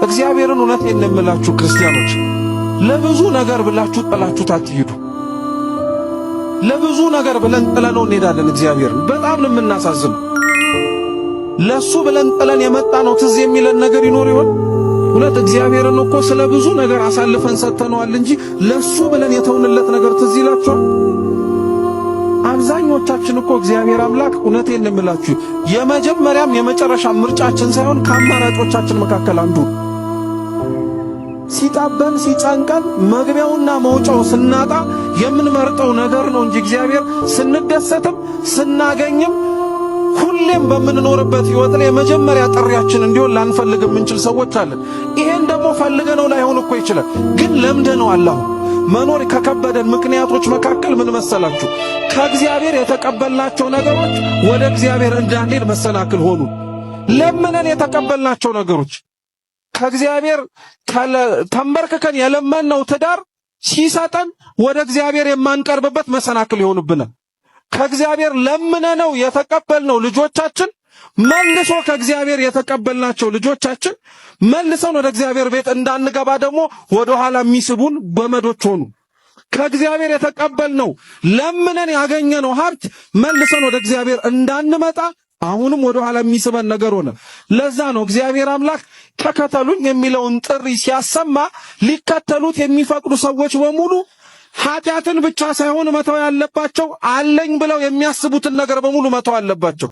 እግዚአብሔርን እውነቴን ነው የምላችሁ ክርስቲያኖች፣ ለብዙ ነገር ብላችሁ ጥላችሁት አትሂዱ። ለብዙ ነገር ብለን ጥለነው እንሄዳለን። እግዚአብሔርን በጣም ነው የምናሳዝነው። ለሱ ብለን ጥለን የመጣ ነው ትዝ የሚለን ነገር ይኖር ይሆን? እውነት እግዚአብሔርን እኮ ስለ ብዙ ነገር አሳልፈን ሰጥተነዋል እንጂ ለሱ ብለን የተውንለት ነገር ትዝ ይላችኋል? አብዛኞቻችን እኮ እግዚአብሔር አምላክ እውነቴን ነው የምላችሁ የመጀመሪያም የመጨረሻ ምርጫችን ሳይሆን ከአማራጮቻችን መካከል አንዱ ሲጣበን ሲጨንቀን መግቢያውና መውጫው ስናጣ የምንመርጠው ነገር ነው እንጂ እግዚአብሔር ስንደሰትም ስናገኝም ሁሌም በምንኖርበት ሕይወት ላይ የመጀመሪያ ጥሪያችን እንዲሆን ላንፈልግ የምንችል ሰዎች አለን። ይሄን ደግሞ ፈልገነው ላይሆን እኮ ይችላል፣ ግን ለምደነዋል። አሁን መኖር ከከበደን ምክንያቶች መካከል ምን መሰላችሁ? ከእግዚአብሔር የተቀበልናቸው ነገሮች ወደ እግዚአብሔር እንዳንሄድ መሰናክል ሆኑ። ለምነን የተቀበልናቸው ነገሮች ከእግዚአብሔር ተንበርክከን የለመንነው ትዳር ሲሰጠን ወደ እግዚአብሔር የማንቀርብበት መሰናክል ይሆኑብናል። ከእግዚአብሔር ለምነነው የተቀበልነው ልጆቻችን መልሶ ከእግዚአብሔር የተቀበልናቸው ልጆቻችን መልሰን ወደ እግዚአብሔር ቤት እንዳንገባ ደግሞ ወደ ኋላ የሚስቡን ገመዶች ሆኑ። ከእግዚአብሔር የተቀበልነው ለምነን ያገኘነው ሀብት መልሰን ወደ እግዚአብሔር እንዳንመጣ አሁንም ወደ ኋላ የሚስበን ነገር ሆነ። ለዛ ነው እግዚአብሔር አምላክ ተከተሉኝ የሚለውን ጥሪ ሲያሰማ ሊከተሉት የሚፈቅዱ ሰዎች በሙሉ ኃጢአትን ብቻ ሳይሆን መተው ያለባቸው አለኝ ብለው የሚያስቡትን ነገር በሙሉ መተው አለባቸው።